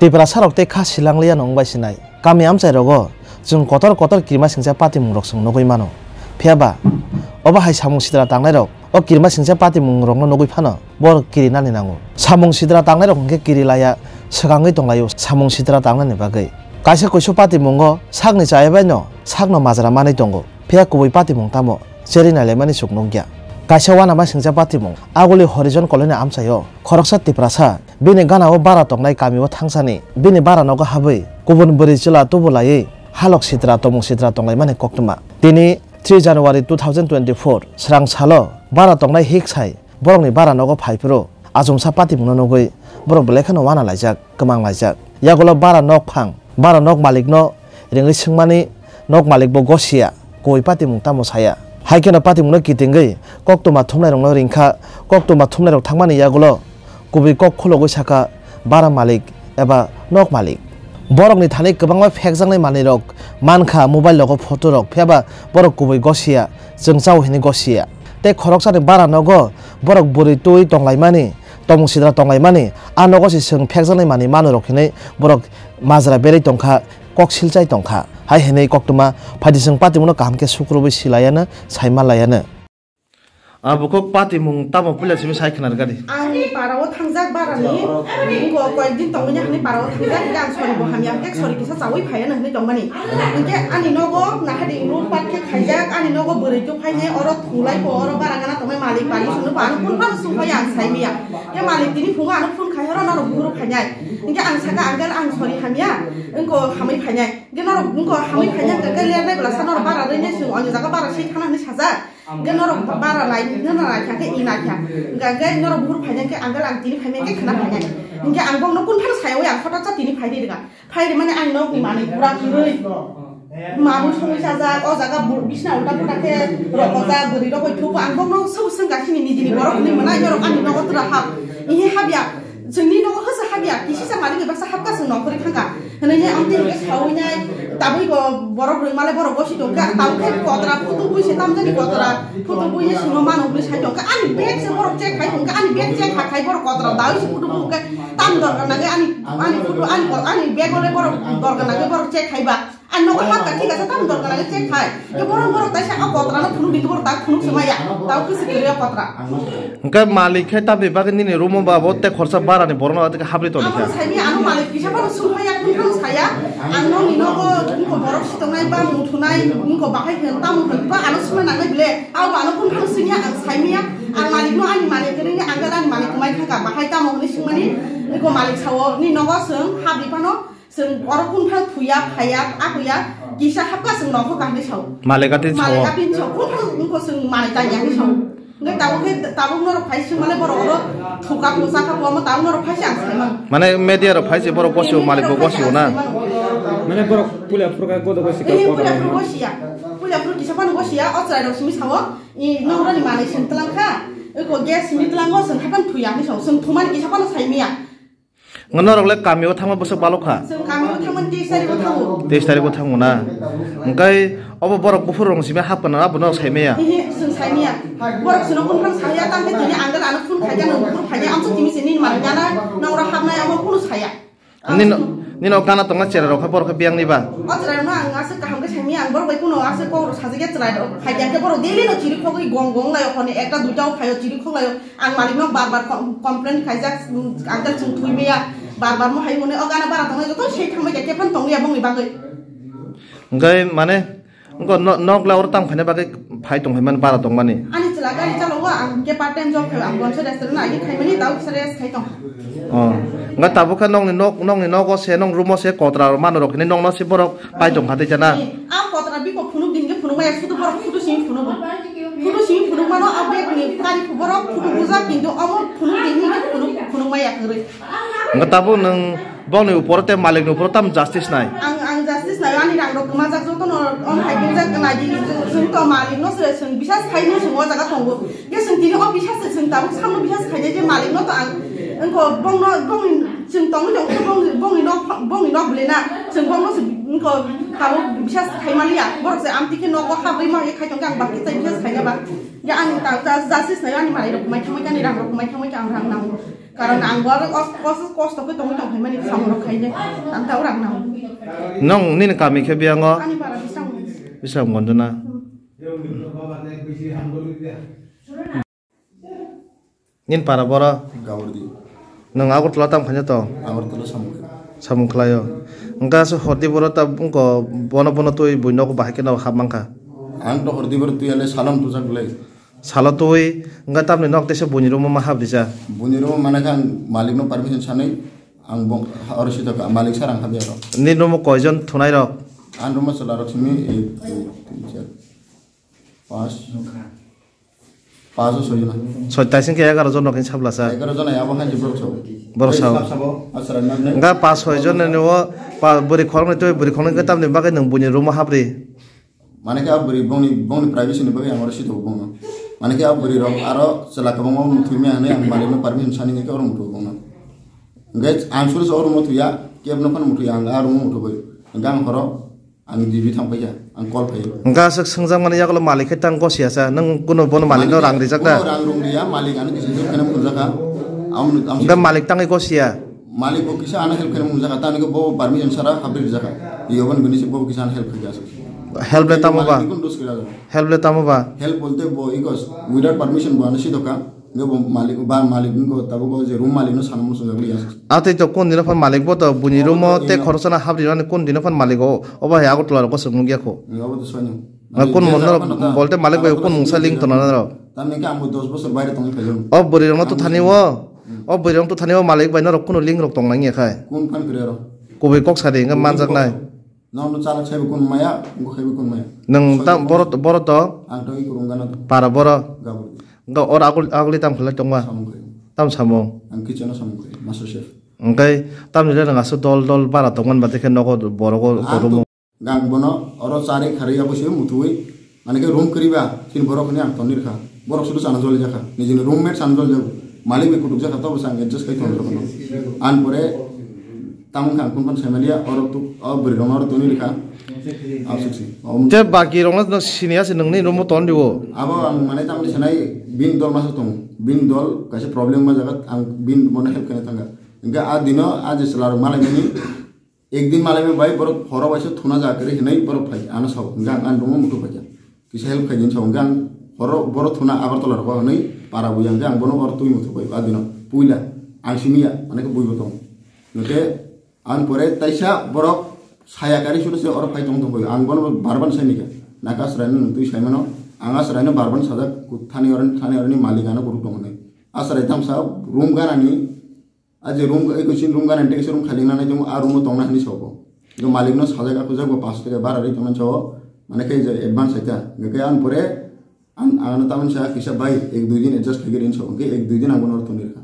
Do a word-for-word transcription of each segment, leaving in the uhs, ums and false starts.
Tiprasa rok tei kha silangliya no wngbai sinai. Kami amchai rogo chwng kotor kotor kirima singcha patimung rok chwng nugui mano. Phiya ba, obo hai samung sitra tangnai rok o kirima singcha patimung rok no nugui phano bor kiri nani nango. Samung sitra tangnai rok hwnkhe kiri laya swkangwi tonglaio samung sitra tangnani bagwi. Kaisa kuisu patimungo sakni chaya bai no sakno majra manwi tongo. Phiya kubui patimung tamo cherwi nailaimani chuk nukya. Kaisa uanama singcha patimung Aguli Horizon Colony amchaio khoroksa Tiprasa bini gana o bara tongnai kamio thangsani bini bara nogo habwi kubun bwrwi chwla tubu laiwi halok sitra tomung sitra tonglaimani koktwma. Tini three January two thousand twenty-four srang salo bara tongnai hik sai borokni bara nogo phaiphuru achomsa patimungno nugwi borok belai kheno uana laijak, kwmang laijak. Yagulo bara nok phang, bara nok malikno ringwi swngmani nok malik bo gosiya, koi patimung tamo saya. Hai kheno patimungno kitingwi koktwma thumnairokno ringkha, koktwma thumnairok thangmani yagulo kubui kok khulogwi saka bara malik eba nok malik. Borokni thani kwbangma phekjaknai manwirok mankha, mobile rogo photo rok, phiyaba borok kubui gosiya, chwngchao hinwi gosiya. Tei khoroksani bara nogo borok bwrwi twi tonglaimani, tomung sitra tonglaimani, a nogo se chwng phekjaknai manwi manwirok hinwi borok majra berwi tongkha, kok silchai tongkha. Hai hinwi koktwma phaidi chwng patimungno kaham khe sukrubwi silayano, saimanlayano. A bukhuk patimung tamo puila simi sai khna rwgadi. Ani parao thangjak barani, wngkha koyek din tongmani hani parao thangjak, hingke ang sori bo hamya, hingke sori kisa chawi phaiya na hinwi tongmani. Hingke ani nogo nahadi room part khe khaijak, ani nogo bwrwi twi phainai, oro thulai bo, oro bara gana tongmai malik pari sunu bo, ano phone phano sung phaiya ang saimiya. Hingke malik tini phungo ano phone khai horo norok buhuru phainai. Hingke ang saka, "Uncle, ang sori hamya, wngkha hamwi phainai." Hingke norok wngkha hamwi phainai, hingke ler bai bwlasa norok bara rwinai, chwng onyo jaga bara se thana hinwi sajak. Hingke norok bara lai, nana lai kha, hingke i lai kha. Hingke, hingke norok buhur phainai, hingke uncle ang tini phaimai, hingke khna phainai. Hingke ang bokno kun phano sayawi ang, "Khotoksa tini phai di," rwkha. Phai rwmani ang nokni manwi pura kwrwi. Mamwi songwi chajak, o jaga bu-, bisna ulta phuta khe rokojak, bwrwi rok bai thupo. Ang bokno sobo swngkha, chini nijini borok hinwi mwnai, norok ani nogo tura hap. Ihi hapya. Chwngni nogo hwsa habya, kisisa malik bai baksa habkha chwng nongkhorwi thangkha. Hwnwi amtwi hwnkhe sawi nai, tabwi bo borok rwngmale borok gosi tongkha, tabukhe kotra photo bui se tamjani kotra, photo bui se chwngno mano hwnwi sai tongkha. Ani bag se borok check khai tongkha, ani bag check kha khai borok kotra dawi se photo bui khe tam dorkar nangkhe ani, ani photo, ani ko-, ani bag ole borok dorkar nangkhe borok check khai ba. Ang nogo hapkha, thik ase, tamo dorkar lage check khai. Ke borok, borok taisa o kotra no phunuk di, borok tak phunuk se maya. Tao kisi kiri o kotra. Hingke malik khe tamni bagwi nini room o ba bo tei khorsa bara ni borok no tei habri toni kha. Amo saini ano malik kisa phano sung phaiya, kun phano saya. Ang nokni nogo wngkha borok si tongnai ba muthunai, wngkha bahai hwn tamo hwn ba ano sungna nangnai ble. Abo ano kun phano sungya ang saimiya. Ang malik no ani malik kwrwngya, ang ani malik kwmai thangkha bahai tamo hwnwi sungmani. Wngkha malik sao ni nogo chwng habri phano. Chwng oro kun phano thuya, phaiya, a huya, kisa hapkha chwng nongkho kahni sao. Malik atin sao. Malik atin sao, kun phano wngkho chwng manai tanya hinwi sao. Hingke tabuk khe, tabuk norok phai se mane borok oro thuka phusa kha, omo tabuk norok phai se ang saimano. Mane media rok phai se borok gosio, malik bo gosio na. Mane borok puila phuru khe godo gosi kha. Eh, puila phuru gosia. Puila phuru kisa phano gosia, o chwrai rok simi sao, i nongrani manai chwng tlang kha, eko gas simi tlango, chwng haphano thuya hinwi sao, chwng thumani kisa phano saimiya. Nga norok le kami o thangma bwswk balok kha? Chwng kami o thangmani teis tarik o thango. Teis tarik o thango na? Hwnkhe obo borok buphuru rong simi hap kana abo norok sai maya? Hihi, chwng sai maya. Borok chwngno kun phano sai ya, tang khe tini uncle ano phone khai ya, nwng buphuru phai ya, amsuk timi se nini manwi gana, nang oro hapnai amo kunu sai ya. Nini, nini o gana tongna chera rok khe borok khe biyang ni ba? O chwrai no ang aswk kaham khe sai maya, ang borok bai kunu aswk kok rok sajak ya chwrai rok phai ya khe borok daily no chiri khogwi gong gong lai o, honi ekta duita o phai o chiri khok lai o. Ang malik no bar bar com-, complain khaijak, mm, uncle chwng thwi maya, bar bar mo hai hwnwi o gana bara tongnai joto sei thangbai khe phano tongya bongni bagwi. Hwnkhe mane, wngkha no-, nok la oro tang phaina bagwi phai tong phaimani bara tongmani. Ani chwla gari chalo o, ang khe part time job khai, ang bonso restaurant no agini khaimani, tao kisa rest khai tong. Oh. Wngkha tabuk khe nokni nok, nokni nogo se, nok room o se kotra mano rok hinwi nokno se borok pai tong kha tei jana. Ni, a kotra biko phunuk din khe phunuk maya, sudu borok photo simi phunuk. Photo simi phunuk mano, a bag ni kari borok photo bujak, kintu omo phunuk din khe phunuk, phunuk maya kwrwi. Wngkha tabuk nwng bokni uporo tei malik ni uporo tam justice nai. Ang, ang justice nai, ani rang rok kwmajak joto no, om hai bujak nai di, chwng to malik no se, chwng bisas khai no chwng o jaga tongo. Khe chwng tini o bisas se chwng tabuk samno bisas khainai je malik no to ang wngkha bongno, bongni chwng tongwi tongkhe bongni, bongni nok, bongni nok bwlwi na chwng bongno se wngkha tabuk bisas khaimaliya. Borok se amtwi khe nogo habwi ma khai tongkhe ang bakti tai bisas khaina ba. Ya ani ta, ta, justice nai ani malik rok kwmai thangwi khe ani rang rok kwmai thangwi khe ang rang nango. Karon ang bo aro os-, os-, kosto khe tongwi tong phaimani samung rok khainai. Ang ta urang nang. Nong nini kami khe biyango? Ani para bisang. Bisang Gondona. Nin para boro? Gaurdi. Nong Agartala tang phanya tong? Agartala samung khe. Samung khlaio. Engka se hordi boro ta bungko bono bono twi bui nogo bahai khe no hap mankha. Ang to hordi boro twi ale salam tujak le. Salo twi, wngkha tamni nok teisa buini room-o ma hap rijak? Buini room-o mane khe ang malikno permission sanwi, ang bo-, oro sitokha, malik sir ang habya rok. Nini room-o koijon thunai rok? Ani room-o chwla rok simi ek, dui, tin, char, panch, panch o soi jona. Soi taising khe egaroh jon rok hinwi sablasa? Egaroh jona abo khan je borok sao. Borok sao. Sabo, aswrani mane. Wngkha panch soi jon ni o pa-, bwrwi khoroknwi twi bwrwi khoroknwi khe tamni bagwi nwng buini room-o hapri? Mane khe a bwrwi bongni, bongni privacy ni bagwi ang oro sithogo bongno. Mane khe a bwrwi rok aro chwla kwbangma muthwi maya hinwi ang malikno permission sani hinwi khe oro muthwi bongno. Hwnkhe ang suru se oro muthwi ya, kebno phano muthwi ya, ang a room o muthwi bai. Hwnkhe ang horo ang G B thang paikha, ang call phai. Hwnkhe aswk swngjak mani yagulo malik khe tang gosiya sa, nwng kuno bono malikno rang rijak da? Bono rang rung riya, malik ano kisa help khaina phunukjakha. Am, am hwnkhe malik tangwi gosiya? Malik bo kisa ano help khaina phunukjakha, tamni khe bo permission sara habri rijak. Iyo boni bini se bo kisa ano help khaijak. Help le tamo ba? Malik ni kun dos kira. Help le tamo ba? Help bolte bo ikos without permission bo ano sidokha. Nge bo malik ba malik ni ko tabo ko je room malik no sana musu jagli ya. Atwi to kun dino phan malik bo to buini room o te khoroksa na habri mani kun dino phan malik o obo hai Agartala rok gosok nukya kho. Nge obo to soino. Nge kun mono bolte malik bai kun mungsa link tona na rok. Tamni khe ang bo dos bosor baire tongwi phaijak. O bwrwi rok no to thani o. O bwrwi rok to thani o malik bai norok kunu link rok tong nang ya khai. Kun phan kre ro. Kubui kok sadi nge manjak nai. Nono chalak saibo kun maya, wngkha khaibo kun maya. Nwng tam boro, boro to? Ang to ikurung gana to. Para boro? Gabur. Wngkha oro agul, aguli tam khlai tongma? Samung khai. Tam samung? Ang kitchen o samung khai, master chef. Wngkhe tamni le nwng aswk dol dol bara tongmani ba, dekhe nogo borogo kodumu. Gang bono oro chari khari abo se muthwi. Mane khe room kwrwi ba, chini borok hwnwi ang tonwi rwkha. Borok sudu chana joli jakha. Nijini roommate chana joli jago. Malik bai kutuk jakha, tobo se ang adjust khai tonwi rwkha. An pore tamung kha ang kun phan saimaliya, oro tu, o bwrwi rokno oro tonwi rwkha. Absuk si. Te baki rokno no siniya se nungni room o ton dibo. Abo ang mane tamni sanai bin dol masa tong. Bin dol kaisa problem ma jaga ang bin bono help khaina thanga. Hingke a dino a je chwla rok malai mani. Ekdin malai bai borok horo waisa thuna ja kwrwi hinwi borok phai ano sao, hingke ang ani room o muthuk phaikha. Kisa help khai di hinwi sao, hingke ang horo borok thuna Agartala rogo hinwi para buya, hingke ang bono oro twi muthuk pai a dino puila ang simi ya, mane khe buibo tong. Hingke ang pore taisa borok saya kari suru se oro phai tong tong bai, ang bono barban sai nikha. Naka aswraino nwng twi saimano, ang aswraino barban sajak, thani oroni, thani oroni malik ano borok tong hinwi. Aswrai tamsa room ganani, a je room, eko chini room gana tei kisa room khali nang nai tongo, a room o tongna hinwi sabo. Eko malik no sajak, a kujak bo panch taka bara ri tongna sao, mane khe je advance hai ta. Hingke ang pore ang, ang ano tamani sa kisa bai ek dui din adjust khai rin sao, hingke ek dui din ang bono tongni rwkha.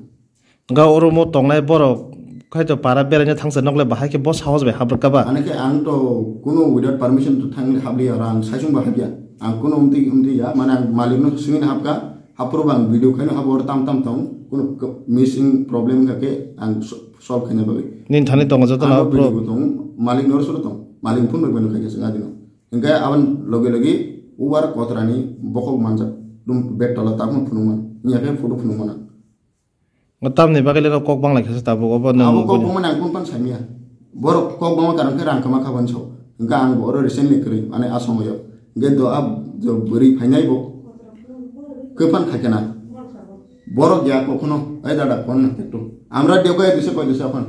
Ga o room o tongnai borok khai to para beraina thangsa nok le bahai khe bo sahos bai habrwk ka ba? Mane khe ang to kuno without permission to thang habliya, oro ang saisung ba habya. Ang kuno umtwi, umtwi ya, mane ang malik no swngwi na habka, haphuru bo ang video khaino habo oro tam tam tong, kuno missing problem wngkha khe ang so-, solve khaina bagwi. Nini thani tongo joto na video bo tong, malik noro soro tong, malik phone bai bai no khaikha chwng adino. Hingke aboni loge loge uwar kotorani bokhok manjak, room bed tola tabukno phunukma, wngya khe photo phunukmana. Tamni bagwi le kok bang lai kha se tabuk obo nwng. Abo kok bangma nang kun pan saimya. Borok kok bangma karon khe rang kama kha ban so. Hingke ang bo oro recently kwrwi mane a somoyo. Hingke do a do bwrwi phainai bo. Kwphan khaikhe na. Borok ya kokhono, "Ai dada, phone na ektu. Amra dekho, e dushe koi dushe apan.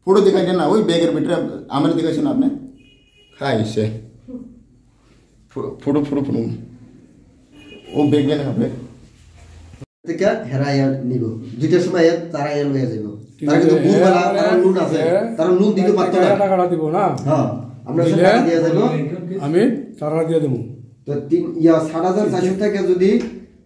Photo dikhai de na, oi bag er bhitere amra dikhai se na apne." Khai se. Photo, photo, photo, photo. O bag de na, bag. Tika hera ya nigo. Duita somoi ya tara ya loya jaibo. Tara kintu bhul bala, tara loan ase. Tara loan dito patto na. Tara tara dibo na. Ha. Amra se tara diya jaibo. Ami tara diya dibo. To tin, ya sat hajar charso theke jodi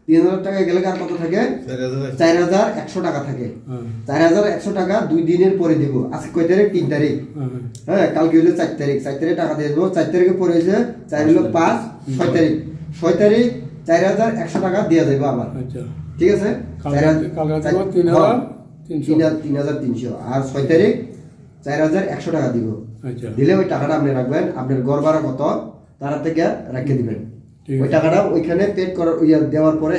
tin hajar taka gele ar koto thake? Char hajar. Char hajar ekso taka thake. Hmm. Char hajar ekso taka dui diner pore dibo. Ajke koi tarik? Tin tarik. Hmm. He, kalke hoile char tarik. Char tarik taka diya jaibo. Char tarik pore hoile char holo panch, soi tarik. Soi tarik char hajar ekso taka diya jaibo abar. Acha. Thik ase? Kalke, kalke tin hajar tinso. Tin hajar, tin hajar tinso. Ar soi tarik char hajar ekso taka dibo. Acha. Dile oi takata apni rakben, apnar ghor bhara koto, tara theke rakhe diben. Thik ase. Oi takata oikhane paid korar, oiya dewar pore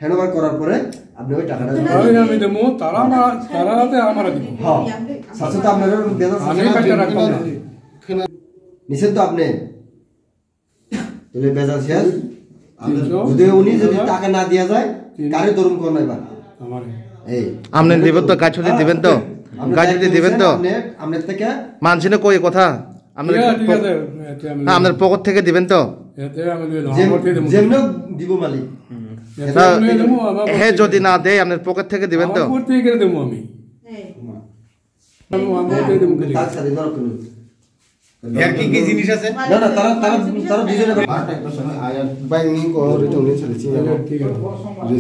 handover করার পরে আপনি ওই টাকাটা দিবেন। আমি, আমি দেবো, তারা আমার, তারা হাতে আমার দিব। হ্যাঁ, সাথে তো আপনার বেতন আমি সাথে টাকা রাখতাম না। নিছেন তো আপনি? তাহলে বেজাল শেষ। তিনশো। যদি উনি যদি টাকা না দিয়া যায়, তিন- কারে ধরুন কোন এবার? আমারে। এই। আপনি দিবেন তো, গাছ হতে দিবেন তো? আপনি গাছ হতে দায়িত্ব দিবেন নিছেন, তো? আপনি, আপনার থেকে মানছি না কই কথা? আপনার ঠিক আছে, পক-, ঠিক আছে, এতে আমি না, আপনার পকেট থেকে দিবেন তো? এতে আমি দিবেন, যে-, আমার পকেট থেকে দেবো। যেমন দিব মালিক। হুম। এতে তা আমি দেবো, আমার পকেট হে থেকে। যদি না দেয়, আপনার পকেট থেকে দিবেন তো? আমার পকেট থেকে দেবো আমি। হ্যাঁ। আমি আমার পকেট থেকে দেবো। তার সাথে ধরো কোনো। এর কি কি জিনিস আছে? না, না, তারা, তারা, তারা দুজনে বারোটা একটার সময় আয়ার ব্যাংকিং করে উনি চলেছি। ঠিক আছে।